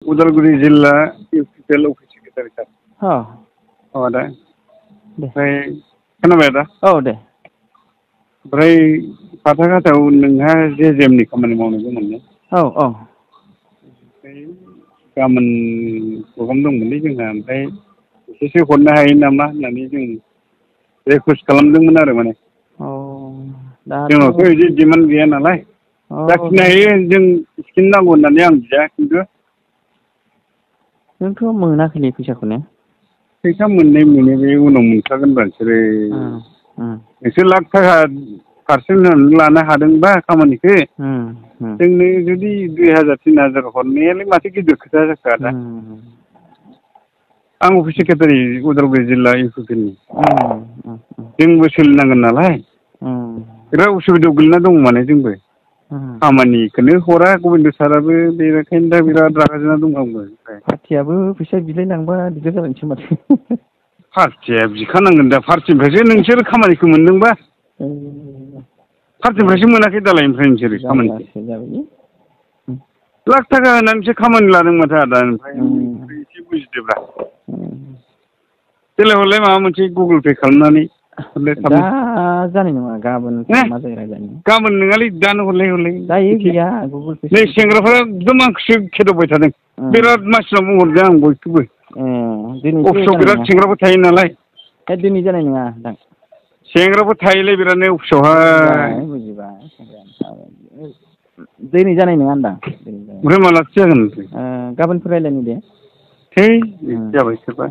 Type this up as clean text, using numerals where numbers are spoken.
उदालगुरि जिल्ला UPPL office secretary सार। आदा ओमफ्राय खोनाबाय आदा? औ दे। ओमफ्राय फाथाखाथायाव नोंहा जेजेमनि खामानि मावनो दंमोन ना? औ औ। ओमफ्राय गाबोन प्रग्राम दंमोनलै जोंहा, ओमफ्राय एसेसो हरनो हायो नामा होननानै जों रिकुवेस्ट खालामदोंमोन आरो माने। जोंनावथ' बिदि डिमान्ड गैया नालाय, जाखिनि हायो जों स्किम नांगौ होननानै आं बिया, खिन्थु नोंथ' मोनाखैलै फैसाखौनो। फैसा मोननाय मोनो बे उनाव मोनखागोन ब्रा नोंसोरो। नोंसोर लाख थाखा पारसेन्ट होनानै लानो हादोंबा खामानिखौ, जोंनो जुदि 2000 3000 हरनायालाय माथो गिदिर खोथा जाखो आदा। आं अफिस सेक्रेटारि उदालगुरि जिल्ला इउपिपिएलनि। जोंबो सोलिनांगोन नालाय, बिराद उसुबिदायाव गोलैना दं माने जोंबो। खामानिखौनो हरा गबिन्द साराबो, बेनिखायनो दा बिराद रागा जोंना दं आंबो। पार्टियाबो फैसा बिलायलांबा दिगदार जालायनोसै माथो। पार्टिया बिखानांगोन दा, पार्टिनिफ्रायसो नोंसोर खामानिखौ मोनदोंबा। पार्टिनिफ्रायसो मोनाखै दालाय ओमफ्राय नोंसोरो खामानिखौ। लाख थाखा होनानैसो खामानि लादों माथो आदा, ओमफ्राय एसे बुजिदोब्रा। देलाय हरलाय माबा मोनसे गुगोल पे खालामनानै हरलाय थाबनो। दा जानाय नङा, गाबोन मा जायो रायज्लायनो। गाबोन नङालै दानो हरलाय। जायो, गैया गुगोल पे। नै सेंग्राफ्रा एकदम आंखौसो खेदावबाय थादों। बिराद मानसिनाव बुंहरदों आं बयखौबो। अफिसाव बिराद सेंग्राफोर थायो नालाय। दिनै जानाय नङा नोंथां। सेंग्राफोर थायोलै बिरादनो अफिसावहाय। बुजिबाय। दिनै जानाय नङा होनदां। ओमफ्राय मालाथो जागोन ओमफ्राय? गाबोनफोर रायज्लायनि दे। थै जाबाय सोरबा।